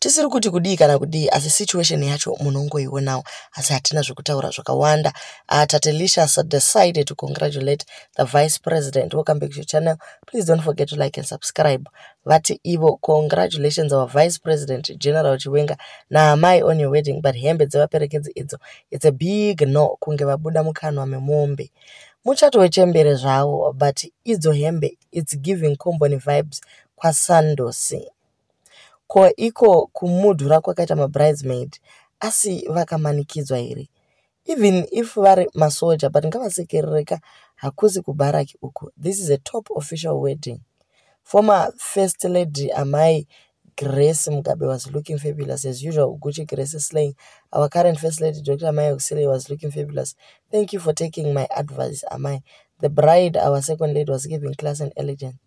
Tisiri kuti kudii kana kudii, asi situation yacho munongoionawo, asi hatina zvekutaura zvakawanda. Tatelicious decided to congratulate the Vice President. Welcome back to your channel. Please don't forget to like and subscribe. Vati ivo, "Congratulations, our Vice President General Chiwenga naamai, on your wedding. But hembe dzevaperekedzi idzo, it's a big no, kunge vabuda mukanwa memombe. Muchato wechembere zvavo, but idzo hembe, it's giving komboni vibes kwaSandosi. Ko iko kumudhura kwakaita mabridesmaid, asi vakamanikidzwa here? Even if vari masoja, but ngavasekerereka, hakusi kubharaki uku. This is a top official wedding. Former First Lady Amai Grace Mugabe was looking fabulous as usual. Gucci Grace slaying. Our current First Lady, Dr. Amai Auxillia, was looking fabulous. Thank you for taking my advice, Amai. The bride, our second lady, was giving class and elegance.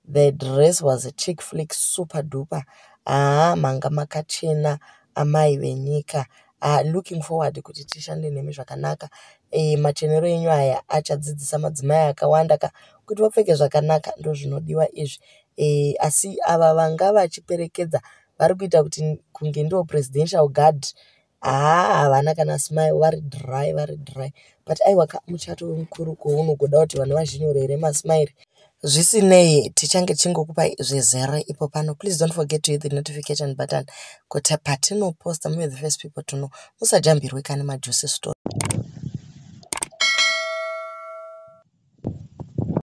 The dress was a chick flick, super duper. Ah, manga makachena, amai venyika. Looking forward kuti tishande nemi zvakanaka. Machenero enyu aya achadzidzisa madzimai akawanda ka kuti vapfeke zvakanaka, ndozvinodiwa izvi. Asi ava vanga vachiperekedza vari kuita kuti kunge ndivo presidential guard. Haa, havana kana smile, vari dry, vari dry. But aiwa ka, muchato wemukuru unogoda kuti vanhu vazvinyorere masmile. Zvisinei, tichange tichingokupai zvezere ipo pano. Please don't forget to hit the notification button kuti patinoposta muve the first people to know. Musajambirwe kane majuicy story.